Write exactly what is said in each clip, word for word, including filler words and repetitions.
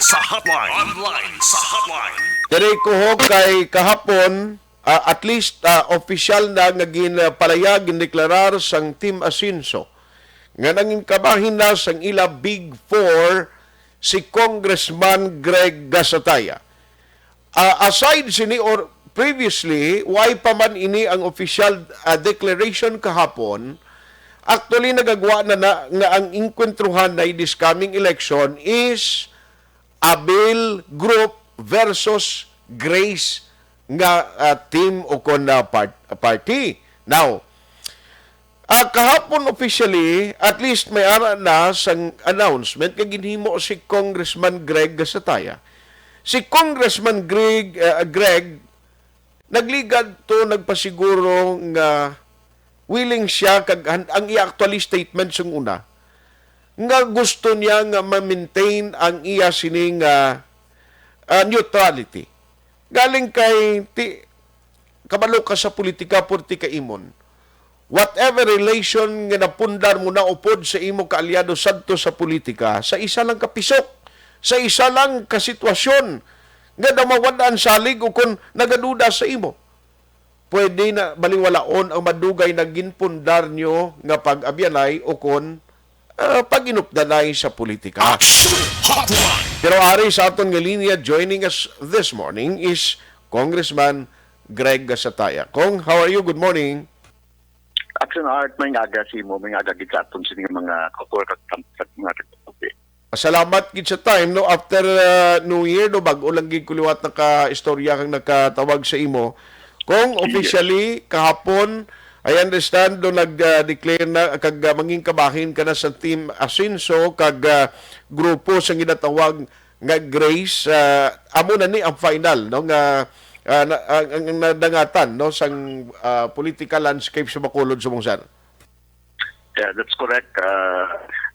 Sa hotline. Online sa hotline. Diri, Kuhog, kay kahapon, ah, at least, ah, opisyal na nga ginpalayag, gindeklarar sang Team Asenso nga nangin kabahin na sang ila Big Four si Congressman Greg Gasataya. Ah, aside sini, or previously, why pa man ini ang official, ah, declaration kahapon? Actually, nagagwa na, na nga ang inkwentruhan na this coming election is Abel Group versus Grace nga, ah, team o kon, ah, part-, party. Now, ah, kahapon officially, at least may ara na sang announcement nga ginhimo si Congressman Greg Gasataya. Si Congressman Greg, ah, Greg, nagligad to, nagpasiguro nga willing siya kag han-, ang iya actually statement sung una nga gusto niya nga ma-maintain ang iya sining, ah, ah, neutrality. Galing kay ti-, kabalo ka sa politika, purti ka imon. Whatever relation nga napundar mo na upod sa imo kaalyado sadto sa politika, sa isa lang ka pisok, sa isa lang ka sitwasyon, nga daw mawad-an salig o kon nagaduda sa imo, pwede na baliwalaon ang madugay na ginpundar nyo nga pag-abyanay o kon, ah, pag-inupdanay sa politika. Action Hotline. Pero ari sa aton nga linya, joining us this morning is Congressman Greg Gasataya. Kong, how are you? Good morning. Action Art, may ngaga sa imo, may ngaga gid sa aton sini nga mga kauturan kag tam-, sa mga kagpapit. Salamat gid sa time, no? After, uh, New Year, no? Bag-o lang gid ko liwat naka-istorya kag nakatawag sa imo. Kung Yes. officially, kahapon, I understand, do nag, uh, declare na kag, uh, mangin kabahin ka na sa Team Asenso kag, uh, grupo sa ginatawag nga Grace, ah, amo na ni ang final, no, nga, ah, na, ang, ang nadangatan, no, sang, ah, political landscape sa Bacolod, subong, sir. Yeah, that's correct. Uh,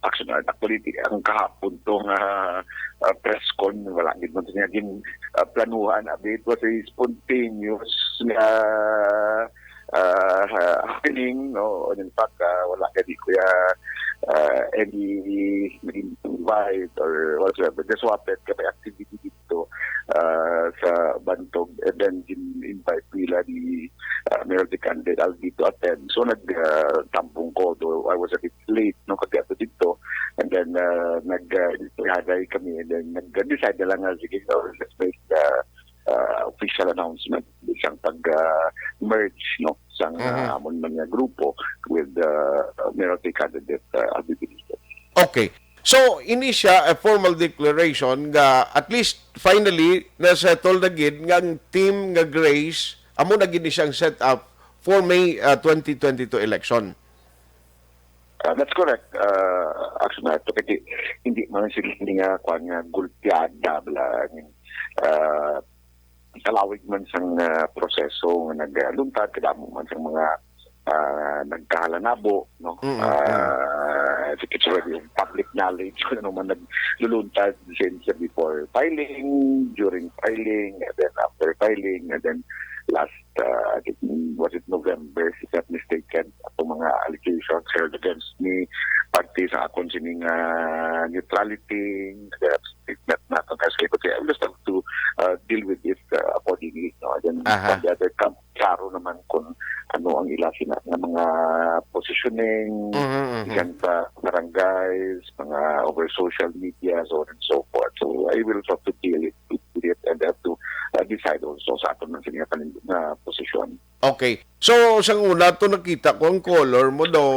action, uh, actually, ang kahapon tong, uh, uh, press con, wala gid man niya gin, uh, planuhan. Abi, it was a spontaneous nga uh, happening, no? And in fact, uh, wala gani kuya, uh, any naging invite or whatsoever. Just wanted kami activity dito, uh, sa Bantog, and then gin-invite nila ni, uh, Mayor Decandid Albi to attend. So nag, uh, tambong ko, though I was a bit late, no, kag ato dito. And then, uh, nag, uh, naghaday kami, and then nag-decide na lang nga, sige, so let's make the, uh, official announcement sang pag, uh, merge, no, sang, Mhm. uh, amon man nga grupo with, uh, Mayor candidate, uh, Albi Benitez. Okay. So, ini siya a formal declaration nga at least finally na-settle na gid nga ang team nga Grace amo na gid ni siyang set up for May, uh, twenty twenty-two election. Ah, that's correct. Ah, actually, na ito kasi hindi man sila hindi nga kuan nga gulpiada bala. I mean, ah, kalawig man sang, ah, proseso nga nagluntad, kadamo man sang mga, ah, nagkahalanabo, no? Mm, mm. Ah, I think it's already public knowledge kung ano man nagluluntad since before filing, during filing, and then after filing, and then last, uh, I think, was it November, if not mistaken, atong mga allegations hurled against me, parte sa akon sining, uh, neutrality, uh, statement na itong S K ko. Kaya I just have to, uh, deal with it, uh, accordingly, no? And then, Aha. on the other camp, klaro naman kung ano ang ila sina-, nga mga positioning, Mhm, mhm. diyan sa barangays, mga over social media, so on and so forth. So, I will have to deal it with it and have to, uh, decide also sa aton man sini nga kanin-, nga posisyon. Okay. So, sang una to nakita ko ang color mo daw,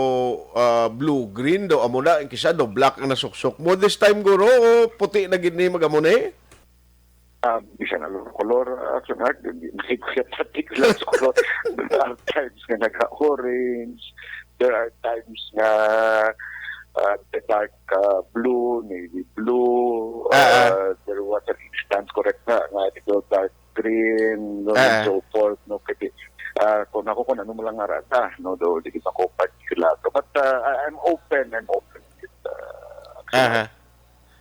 ah, blue-green daw, amo na, ang kisa daw black ang nasuksok mo. This time, guro, o puti na gid ni mag-amo ni? Ah, bisan ano ang color, ah, sa nga, hindi, hindi ko siya patik lang sa color. There are times nga nag-orange, there are times nga, ah, dark, ah, blue, navy blue, Ah, ah. ah, there was an instance, correct na, nga ito dark green, no, and Ah. so forth, no, kasi, ah, kung ako, kung ano mo lang nga rata, no, do, di kita ko particular. But, ah, I-, I'm open, I'm open with, ah, Aha.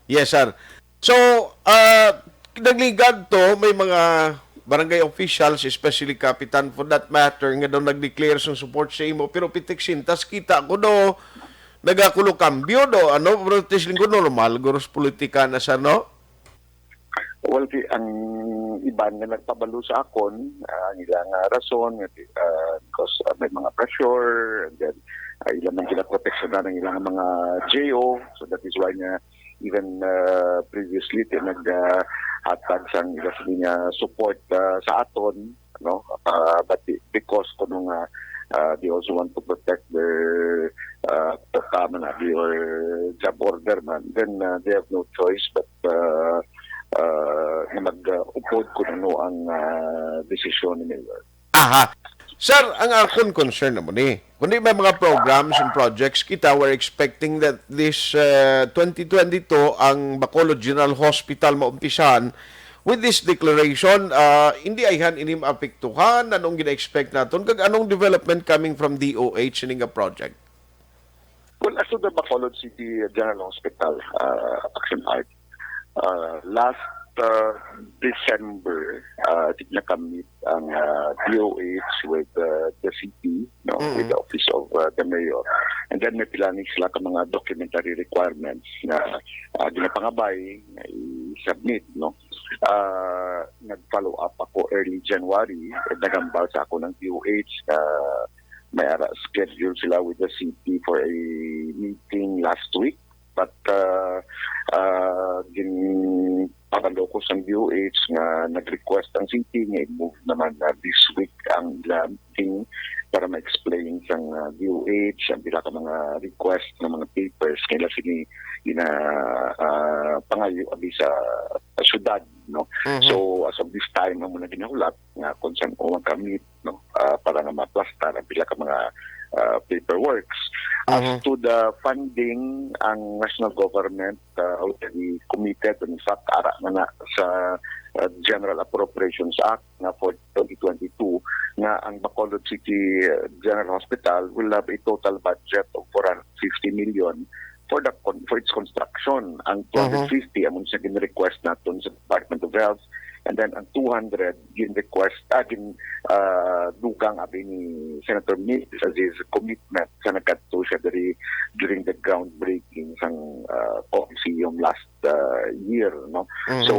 Yes, sir. So, ah, nagligad to, may mga barangay officials, especially kapitan for that matter, nga daw nag-declare sang support sa imo. Pero pitik sintas, kita ko do, nagakulo kambyo do, ano, pero tis linggo normal, guro sa politika na, sir, no? Well, ti-, ang iban nga nagpabalo sa akon, ah, ang ilang, ah, rason, nga ti-, ah, because, ah, may mga pressure, and then, ah, ilang man ginaproteksyonan ang ilang mga J O. So that is why nga even, ah, previously, ti-, nag, ah, hatag sang ila sini nga support, ah, sa aton, no? Ah, but be-, because kuno nga, ah, they also want to protect their, ah, kota man abi or job order man, then, ah, they have no choice but, ah, ah, nga mag, ah, upod kung ano ang, ah, desisyon ni Mayor. Aha. Sir, ang akon concern naman ni, kundi may mga programs and projects kita were expecting that this, uh, twenty twenty-two ang Bacolod General Hospital maumpisahan. With this declaration, uh, hindi ayhan ini maapektuhan? Anong gina-expect naton? Kag anong development coming from D O H ini nga project? Well, as to the Bacolod City General Hospital, uh, Action Art, uh, last, uh, December, uh, tig nakamit ang, uh, D O H with, uh, the city, no, Mm-mm. with the office of, uh, the mayor. And then may pila ni sila ka mga documentary requirements na, uh, ginapangabay nga i-submit, no. Uh, nag-follow up ako early January, at nagambal sa ako ng D O H na may ara schedule sila with the city for a meeting last week. But, uh, uh, ginpabalo ko sa D O H nga nag-request ang city nga i-move naman na this week ang ila meeting para ma-explain sang, uh, D O H ang pila ka mga request ng mga papers nga ila sini gina, uh, pangayo abi sa, sa syudad, no? Mhm. So, as of this time, amo na ginahulat nga kung saan ko magkamit, no, ah, para nga maplastar ang pila ka mga, ah, paperworks. As Mhm. to the funding, ang national government, ah, already committed, in fact, ara na na sa, ah, General Appropriations Act na for twenty twenty-two, nga ang Bacolod City, ah, General Hospital will have a total budget of four hundred fifty million for the con-, for its construction. Ang Mhm. two hundred fifty, amo sa gin-request naton sa Department of Health, and then ang two hundred gin-request, ah, gin, ah, dugang abi ni Senator Migs as his commitment sa nagkadto siya diri during the groundbreaking sang, ah, Coliseum last, ah, year, no? Mhm. So,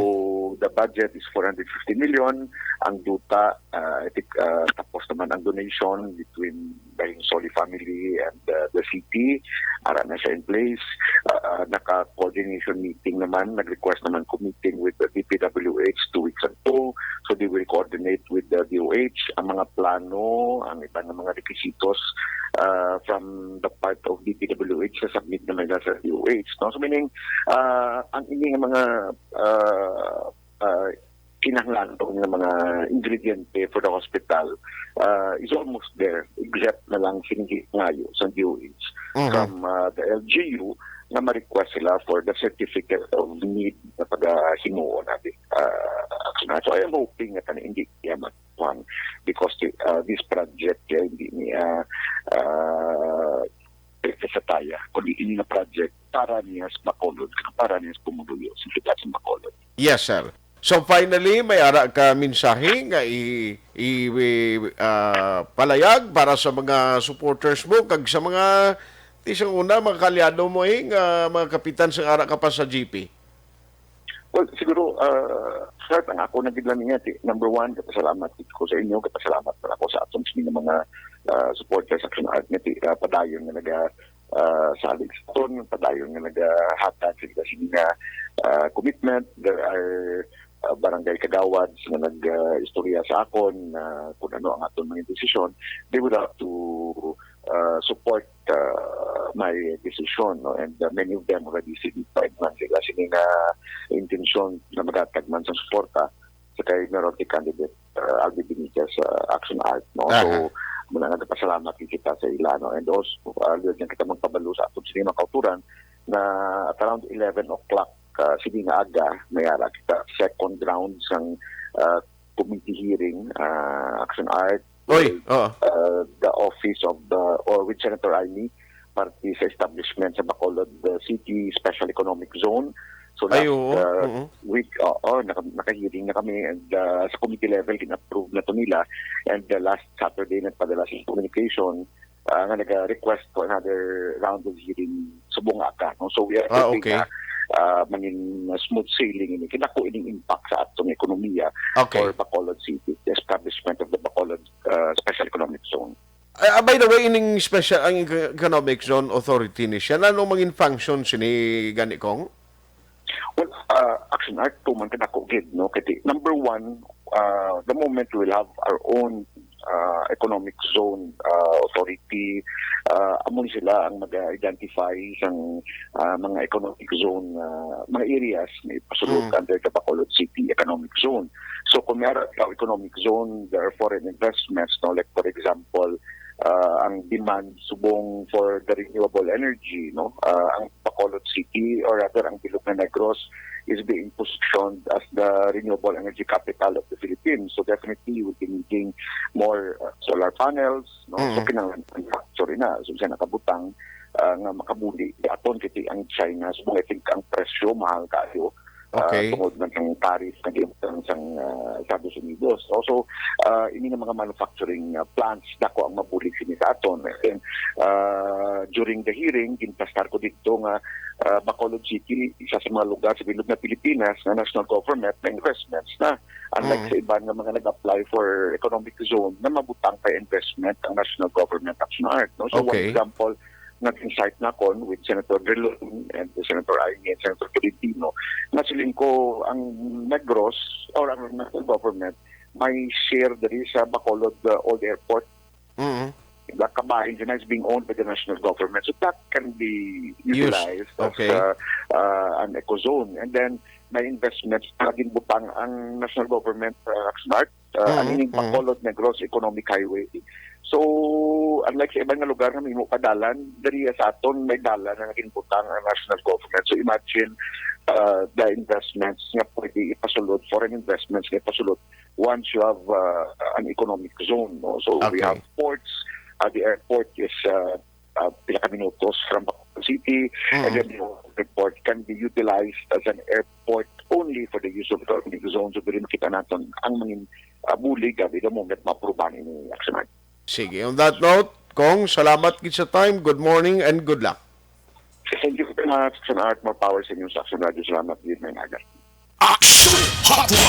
the budget is four hundred fifty million. Ang duta, ah, I think, ah, tapos naman ang donation between the Insoli family and, uh, the city. Ara na siya in place. Uh, uh, naka-coordination meeting naman, nag-request naman ko meeting with the D P W H two weeks ago. So they will coordinate with the D O H. Ang mga plano, ang iba nga mga requisitos, uh, from the part of D P W H, sa submit naman nila sa D O H. No? So meaning, uh, ang ini nga mga, uh, uh, kinahanglan nga mga ingrediente for the hospital, uh, is almost there, except na lang sing ngayo sa D O H. Mhm. From, uh, the L G U, nga ma-request sila for the certificate of need na pagahimuon natin. Uh, so I am hoping nga tani hindi yaman one because the, uh, this project, eh, hindi niya, uh, sa taya, kundi ini nga project para niya sa Bacolod, para niya sa pumuluyo, sa siyudad sa Bacolod. Yes, sir. So finally, may ara ka mensahe nga i, i, i, ah, palayag para sa mga supporters mo kag sa mga, ti sa una, mga kaalyado mo, eh, nga mga kapitan sa ara ka pa sa G P? Well, siguro, ah, start ang ako na gid lang niya. Ti-, number one, kapasalamat gid ko sa inyo, kapasalamat na ako sa aton sa mga, ah, supporters sa Action Art nga ti-, ah, padayon nga naga, ah, salig sa aton, padayon nga nagahatag sa ila sini nga, ah, commitment. There are, ah, barangay kagawads nga nag, ah, istorya sa akon na kung ano ang aton mga desisyon. They would have to, ah, support, ah, my decision, no? And, ah, many of them already signified man sila sini nga intensyon na maghatag man sa suporta sa kay Mayor candidate, uh, Albi Benitez sa Action Art, no? So, Aha. muna nga nagpasalamat kita sa ila, no? And also, uh, luyag lang kita magpabalo sa aton sini mga kauturan na at around eleven o'clock, uh, sige nga aga, may ara kita second round sang, uh, committee hearing, uh, Action Art, Oy, with, oo. uh, the office of the, or with Senator Imee, parte sa establishment sa Bacolod, uh, City Special Economic Zone. So, Ay, last, oo. uh, Oo. week, oo, naka-, naka-hearing na kami and, uh, sa committee level, gin-approve na to nila. And, uh, last Saturday, nagpadala sa communication, uh, nga naga-request for another round of hearing subong nga aga, no? So, we are Ah, hoping okay. na, uh, mangin smooth sailing ini. Kinako ining impact sa at-, Okay. for Bacolod City, the establishment of the Bacolod uh, Special Economic Zone. Ah, by the way, ining special ang eco- economic zone authority ni siya, ano mang function sini gani, Cong? Well, uh, Action Art, two man kadako gid, no? Kay number one, uh, the moment we'll have our own uh, economic zone uh, authority, uh, amo ni sila ang mag-identify sang uh, mga economic zone, uh, mga areas na ipasulod Mm. under the Bacolod City Economic Zone. So kung may ara ka economic zone, there are foreign investments, no? Like for example, uh, ang demand subong for the renewable energy, no? Uh, ang Bacolod City, or rather ang Bilog na Negros, is being positioned as the renewable energy capital of the Philippines. So definitely, we'll be needing more uh, solar panels, no? So Mm. kinahanglan manufacturing na, so siya nakabutang uh, nga makabuli aton kay ang China. So I think ang presyo mahal kayo. Uh, Okay. Tungod man ang tariff nga giimpon sang uh, Estados Unidos. Also, uh, ini nga mga manufacturing uh, plants, dako ang mabulig sini sa aton. And uh, during the hearing, ginplastar ko dito nga uh, Bacolod City, isa sa mga lugar sa bilog na Pilipinas nga national government na investments na. Unlike Mm. sa iban nga mga nag-apply for economic zone na mabutang pa investment ang national government, Action Art. No? So Okay. One example nga gin-cite nakon with Senator Drilon and Senator Aimee and Senator Tolentino, nga siling ko ang Negros or ang national government may share diri sa Bacolod uh, Old Airport. Mm. Diba? Kabahin siya na is being owned by the national government. So that can be Used. utilized Okay. as uh, uh, an eco zone. And then may investments na ginbutang ang national government uh, Action Art, uh, Mm, ang ining mm. Bacolod Negros Economic Highway. So, unlike sa iban nga lugar nga may mo pa dalan, diri sa aton may dalan na ginbutang ang national government. So, imagine uh, the investments nga pwede ipasulod, foreign investments nga ipasulod once you have uh, an economic zone. No? So, we Okay. have ports, uh, the airport is uh, uh, pila ka minutos from Bacolod City, Mm. and then the airport can be utilized as an airport only for the use of economic zone. So, diri makita naton ang mga uh, bulig, uh, the moment ma-approve ini, Action Art. Sige, on that note, Cong, salamat gid sa time. Good morning and good luck. Thank you very much, Action Art. More power sa inyo sa Action Radio. Salamat gid, may naga. Action Hotline.